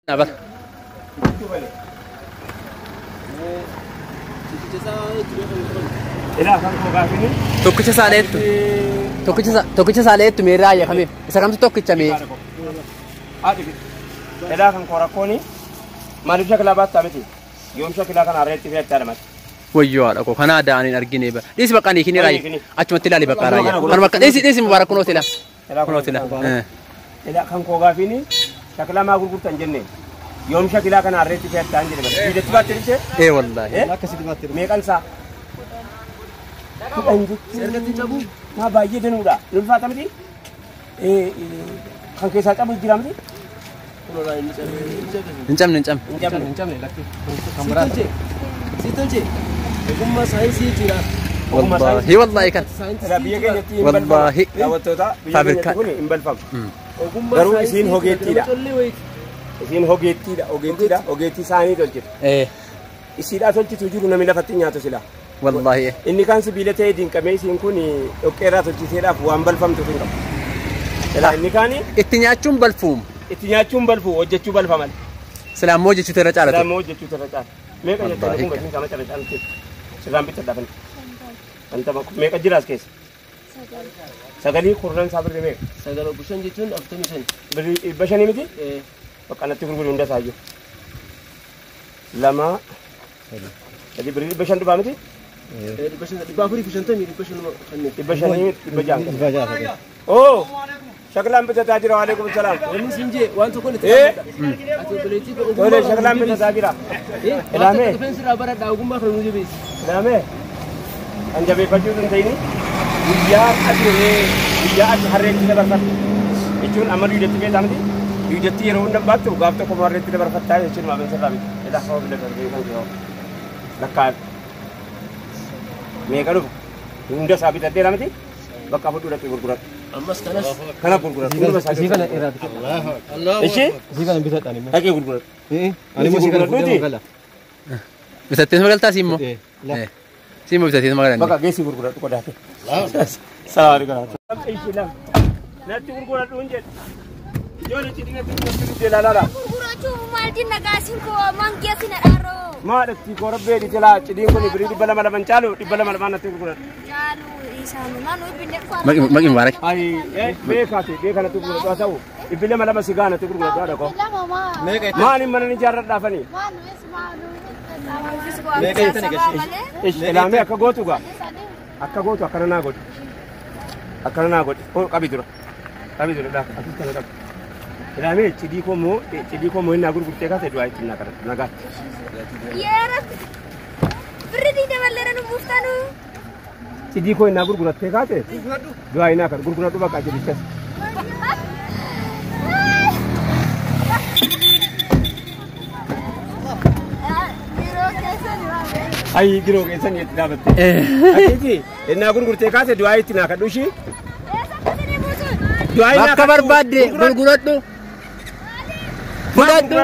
Abar. Tokkicha saaleettu. Tokkicha saaleettu mee raayya kamiif? Isa kamtu tokkicha mee? Elaa kan koo rakkooni maaliif shakilaa baattaa miti? Yoom shakilaa kana harreetti fe'attaa lamatti? Wayyoo haadha koo kanaa da'aniin argine bara. Dhiisi bakka ani kini raayya. Achumatti ilaali bakka raayya. Kanuma akka dhiisi dhiisi mubaarak kunooti ila. Kunooti ila. Elaa kan koo gaafiini shakilaa maa gurgurtan jenne? Yoom shakilaa kana harreetti fe'attaa hin jedhe bara. Diidatti baatte dhibsee? Ee wallaahi. Akkasitti baatte. Meeqan isaa? Kudhan jechuun maa baay'ee danuudha. Ni ulfaata miti? Kan keessaa cabu jira miti? Hin cabne hin cabne. Hin cabne. Hin cabne lakki. Kan biraa. Si tolche. Ogummaa saayinsii jechuudha. Wallaahi wallaahi kan. Biyya keenyatti hin balfamu. Wallaahi. Daawwattoota biyya keenyatti kun hin balfamu. Garuu isiin hogeettiidha. Isiin hogeettiidha. Hogeettiidha. Hogeettii isaanii tolchitu. Isiidhaa tolchitu jiru namni lafatti nyaatu sila. Wallaahi. Inni kaan sibiila ta'ee dinqamee isiin kun dhoqqeerraa tolchiteedhaaf waan balfamtu hin qabu. Inni kaani. Itti nyaachuun balfuum. Itti nyaachuun balfu hojjechuu balfa malee. Silaa immoo hojjechuutu irra caalatu. Silaa immoo hojjechuutu irra caala. Meeqa jettanii kun gatiin sama cara caaltu. Sirraan bitadha kan. Shantama meeqa jira as keessa? Sagalii kurnan isaa birrii meeqa? Sagal obbo shan jechuun 45. Birrii 500 miti? Bakka natti gurguru hunda isaayyuu. 2 3 birrii 500 dhufaa miti? 500 450 500 500 600. Oo! Shaklaan bitataa jira waalaikum salaam. Wanni siin jee waan tokko ni ta'e. Ati obboleettii koo ogummaa. Tole shaklaan bitataa jira. Ilaamee. Dhufeen sirraa baradhaa ogummaa kan nu jabeessi. Ilaamee. Kan jabeeffachuu hin ta'ini guyyaa ati guyyaa ati harreetti dabarfattu jechuun amma duudatti beektaa miti. Duudatti yeroo hunda baattu gaaf tokko harreetti dabarfattaa jechuun maamilli sirraa miti. Ilaa sababa bila darbee kan jiru. Lakkaa meeqa dhufu hunda isaa bitadheera miti bakka fudhu dhaqee gurguradhu. Ammas kanas kana gurguradhu. Isii kana irraa bitadha. Ishii? Isii kana bitadhaan immoo. Dhaqee gurguradhu. Ani immoo isii kana fuudhee magala. Bitattees magaltaa sii immoo? Sii immoo bitattees magalanni. Bakka geessi gurguradhu qodaate. Salaam alaikum. Natti gurguradhu hin jedhu. Ijoollee cidii natti gurguradhu ilaalaadha. Gurgurachuu maal jenna gaasiin koo maan geessi na dhaaroo. Maadhatti korabbee dhitelaa cidiin kun birrii 200 caalu 200 natti gurguradhu. Caalu isaanii maal nuyi binne Maqi mubaarak. Ayi beekaati beekanatti gurguradhu haa ta'u 200 sigaa natti gurguradhu haadha koo. Maaliin mana ni ijaarradhaafanii? Ilaamee akka gootu gaa akka gootu akkana naa godhi akkana naa godhi qabi dura qabi dura akkas kana qabi. Ilaamee cidii koo immoo inni gurgurtee kaase du'aa ittiin naa kadhatu nagaatti. Yaa Rabbi birri 20 nu buuftanu. Cidii koo inni gurgurattee kaase du'aa inni kadhatu gurguradhu bakka jedhichas. Ayi giroo keessan itti dhaabatte. Akkiti inni gurgurtee kaase du'aa ittiin naa kadhu ishii. Bakka barbaadde gurguradhu. Fudhadhu.